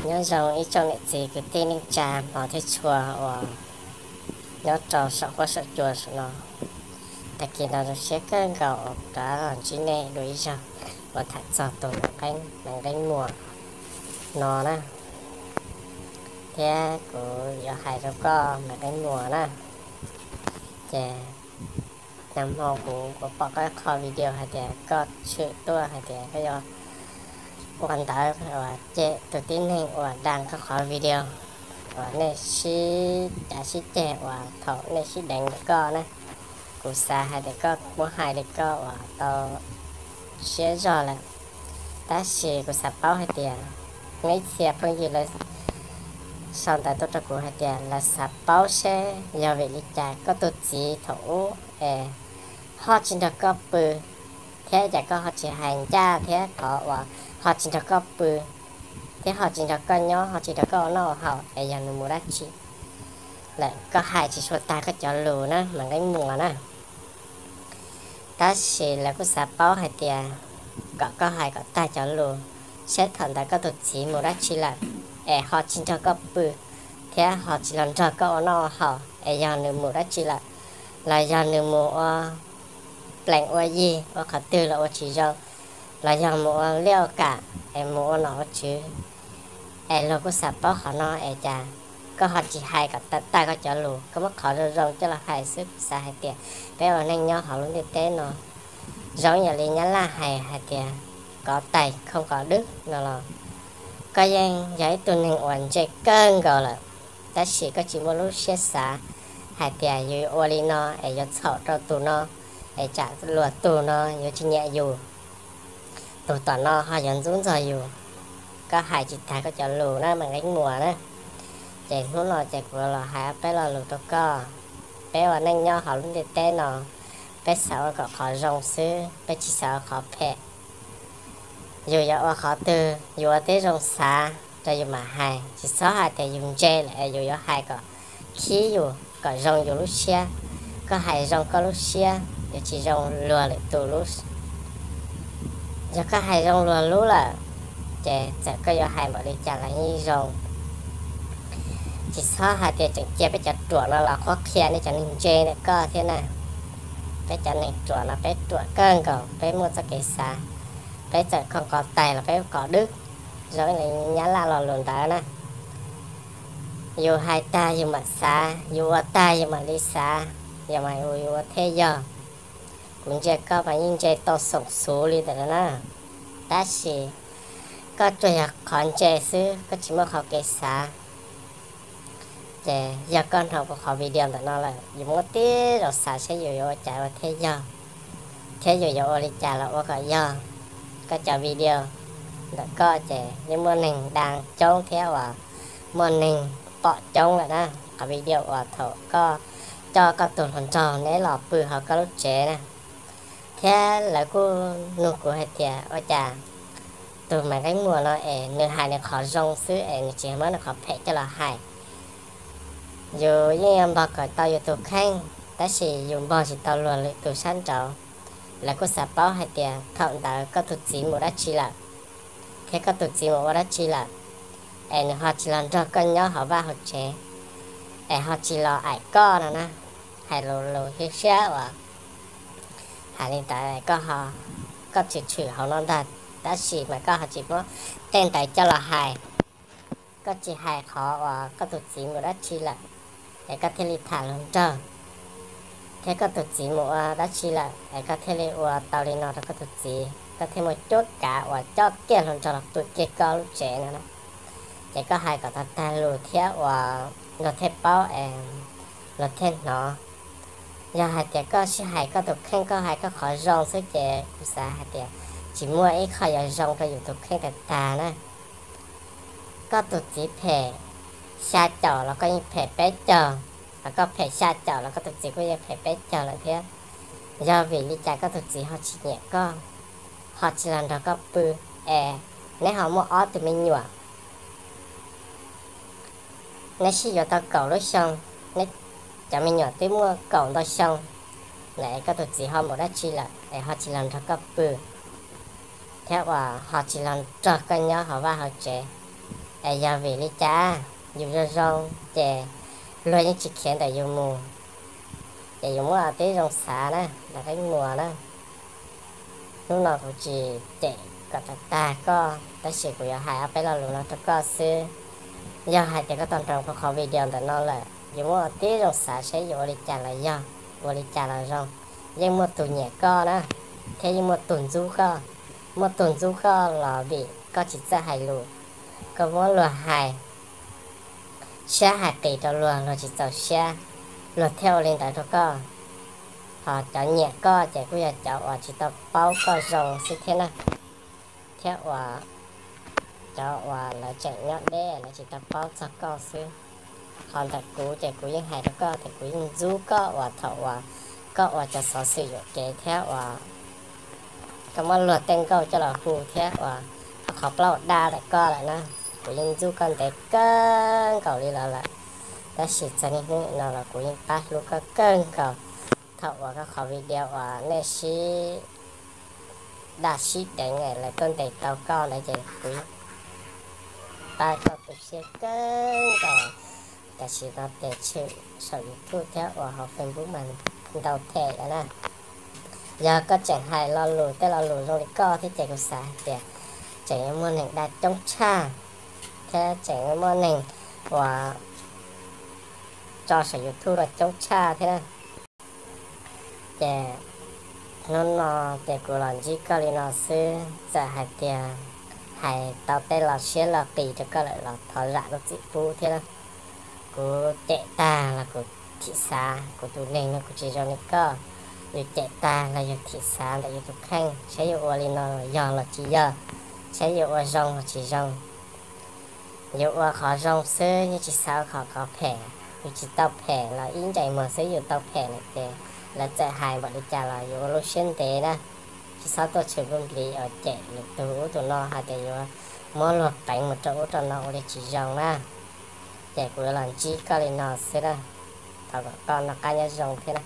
Nyob zoo ib tsoom niam txiv kwv tij neej tsa hmov thiab tshua uas nyob rau saum huab saum cua saum no. Tag kis no zoo siab kawg nkaus uas rov los ntsib nej dua ib zaug uas tham txog tus Maiv Nqeeb Muas no na. Thiab kuv yuav hais rau koj Maiv Nqeeb Muas na, ces nag hmo kuv kuv pom koj qhov video hais tias koj tshwm tuaj hais tias koj yuav ua ntawv uas cem tus tib neeg uas da koj qhov video uas nej sib cav sib ceg uas thaum nej sib deev ntawm koj na. Kuv xav hais tias koj muab hais li koj uas tau siab zog lawm, tab sis kuv xav paub hais tias muaj ib txhia phooj ywg lawv sau ntawv tuaj rau kuv hais tias lawv xav paub seb yog vim li cas koj tus txiv thaum ub es ho tsis nrog koj pw, thiab cas koj ho tsis hais ncaj thiab qhov uas ho tsis nrog koj pw thiab ho tsis nrog koj nyob, ho tsis nrog koj ua noj ua haus, es yog nws mus dab tsi lawm. Koj hais tsis tshua tag koj cov lus na Maiv Nqeeb Muas na. Tab sis lawv kuj xav paub hais tias kom koj hais kom tag cov lus, seb thaum ntawd koj tus txiv mus dab tsi lawm es ho tsis nrog koj pw thiab ho tsis los nrog koj ua noj ua haus, es yog nws mus dab tsi lawm, los yog nws mus ua plees ua yig ua qhov twg los ua tsis zoo, los yog mus ua liaj ua kam es mus ua nom ua tswv. Es luag kuj xav paub qhov no es cas koj ho tsis hais kom tag tag koj cov lus, koj muab qhov zoo zoo coj los hais xwb. Kuv xav hais tias peb ua neej nyob hauv lub ntiaj teb no zoo yam li Nyab Laj hais hais tias có tài không có đức no los, koj yeej yog ib tug neeg uas ntse kawg nkaus lawm, tab sis koj tsis muaj lub siab xav hais tias yus ua li no es yuav txhaum rau tus no, es tsam luag tus no yuav tsis nyiam yus, tus tom no ho yuav ntxub ntxog yus. Koj hais tsis tag koj cov lus na Maiv Nqeeb Muas na. Ces hnub no ces kuv los hais ob peb lo lus rau koj. Peb ua neej nyob hauv lub ntiaj teb no, peb xav ua kom qhov zoo xwb, peb tsis xav ua qhov phem. Yus yuav ua qhov twg, yus ua tib zoo xav rau yus mam hais, tsis txhob hais tias yus ntse lawm es yus yuav hais kom khib yus, kom zoo yus lub siab. Koj hais zoo koj lub siab, yuav tsis zoo luag lwm tus lub. Yog koj hais zoo luag lub lawm, ces txawm koj yuav hais npaum li cas los yeej zoo. Tsis txhob hais tias tseem cia peb cov ruam no los qhuab qhia nej cov neeg ntse ntawm koj thiab na. Peb cov neeg ruam no peb ruam kawg nkaus, peb muaj txoj kev xav, peb txawm không có tài los peb có đức, zoo li Nyab Laj lo lus ntawd na. Yus hais tag yus mam xav, yus ua tag yus mam li xav, yog mas yus ua thiaj yog. Kuv ntsia koj mas yeej ntse tau xoom xuv li ntawd na, tab sis koj tsuas yog qhov ntse xwb, koj tsis muaj qhov kev xav. Ces yog koj hnov kuv qhov video ntawm no lawm, yus muab tib zoo xav seb yus yuav ua cas ua thiaj yog, thiab yus yuav ua li cas los ua kom yog. Koj cov video ntawm koj ces yeej muaj neeg da coob thiab uas muaj neeg pom coob lawm na. Qhov video uas thaum koj coj koj tus hluas nraug neb los pw hauv koj lub tsev na, thiab lawv kuj nug kuv hais tias ua cas tus Maiv Nqeeb Muas no es nws hais nws qhov zoo xwb es nws tsis muab nws qhov phem coj los hais. Yus yeej yuav npog kom tau yus tus kheej, tab sis yus npog tsis tau luag lwm tus sab nraud. Lawv kuj xav paub hais tias thaum ntawd koj tus txiv mus dab tsi lawm, thiab koj tus txiv mus ua dab tsi lawm, es nws ho tsis los nrog koj nyob hauv vaj hauv tsev, es ho tsis los aim koj no na. Hais lus lus hiab siab uas hais li ntawd koj ho, koj tshwm tshwm hauv no ntag, tab sis mas koj ho tsis muab tej ntawd coj los hais. Koj tsis hais qhov uas koj tus txiv mus dab tsi lawm, es koj thiaj li tham hluas nraug, thiab koj tus txiv mus ua dab tsi lawm es koj thiaj li ua tau li no rau koj tus txiv, koj thiaj muaj cuab kav uas coj kiag hluas nraug los pw kiag koj lub tsev no na. Ces koj hais kom tag tag lus thiab uas luag thiaj paub es luag thiaj hnov. Yog hais tias koj sib hais koj tus kheej, koj hais koj qhov zoo xwb ces kuv xav hais tias tsis muaj ib qho yuav zoo rau yus tus kheej tag tag na. Koj tus txiv phem xya caum los koj yeej phem peb caug, los koj phem xya caum los koj tus txiv kuj yeej phem peb caug lawm thiab. Yog vim li cas koj tus txiv ho tsis nyiam koj, ho tsis los nrog koj pw, es neb ho muaj ob tug me nyuam, neb sib yuav tau kaum lub xyoo, neb cov me nyuam twb muaj kaum ntau xyoo lawm, es koj tus txiv ho mus dab tsi lawm es ho tsis los nrog koj pw, thiab uas ho tsis los nrog koj nyob hauv vaj hauv tsev? Es yog vim li cas? Yus zoo zoo ces luag yeej tsis khiav ntawm yus mus, ces yus muaj tib zoo xav na, lawv qeeb muas na. Hnub no kuv tsis cem kom tag tag koj, tab sis kuv yuav hais ob peb lo lus no rau koj xwb. Yog hais tias koj tau nrog kuv qhov video ntawm no lawm, yus muaj tib zoo xav saib yus ua li cas los yog, ua li cas los zoo. Yeej muaj tus nyiam koj na, thiab yeej muaj tus ntxub koj. Muaj tus ntxub koj los vim koj tsis txawj hais lus, koj muab luag hais, siab hais qis rau luag, luag tsis txaus siab, luag thiaj ua li ntawd rau koj. Ho cov nyiam koj ces kuj yog cov uas tsis tau paub koj zoo xwb thiab na, thiab uas cov uas lawv tseem nyob deb lawv tsis tau paub txog koj xwb. Ho ntawm kuv ces kuv yeej hais rau koj tias kuv yeej ntxub koj uas thaum uas koj ua cov xov xwm yuam kev thiab uas koj muab luag tej nkauj coj los hu thiab uas qhov plaub daj ntawm koj lawm na, kuv yeej ntxub koj ntev kawg nkaus li los lawm. Tab sis txog niaj hnub no los kuv yeej pab hlub koj kawg nkaus. Thaum uas koj qhov video uas nej sib daj sib deev lawv tuaj ntes tau koj ntawd ces kuv pab koj tu siab kawg nkaus. Tam sim no tes tshwm saum YouTube thiab uas hauv Facebook mas ntau them lawm na. Yog koj tseem hais lo lus, tej lo lus zoo li koj thiab ces kuv xav hais tias tseem yuav muaj neeg dag coob tshaj, thiab tseem yuav muaj neeg uas tso saum YouTube los coob tshaj thiab na. Ces hnub no ces kuv los ntsib koj li no xwb, txawm hais tias hais tau tej lo siab lo qis rau koj lawm los thov zam lub txim pub thiab na. Kuv cem tag los kuv thim xav, kuv tus neeg no kuv tsis zoo li koj. Yus cem tag los yus thim xav ntawm yus tus kheej, saib yus ua li no yog los tsis yog, saib yus ua zoo los tsis zoo. Yus ua qhov zoo xwb, yeej tsis xav ua qhov phem. Yus tsis tau phem los ib ntsais muag xwb yus tau phem lawm ces lawv txawm hais npaum li cas los yus ua lub siab ntev na, tsis txhob tuaj tshwm nplis uas cem lwm tus ub tus no hais tias yuav muab luag peev mus rau ub rau no ua li tsis zoo na. Ces kuv yuav los ntsib koj li no xwb na, thov kom koj noj qab nyob zoo thiab na.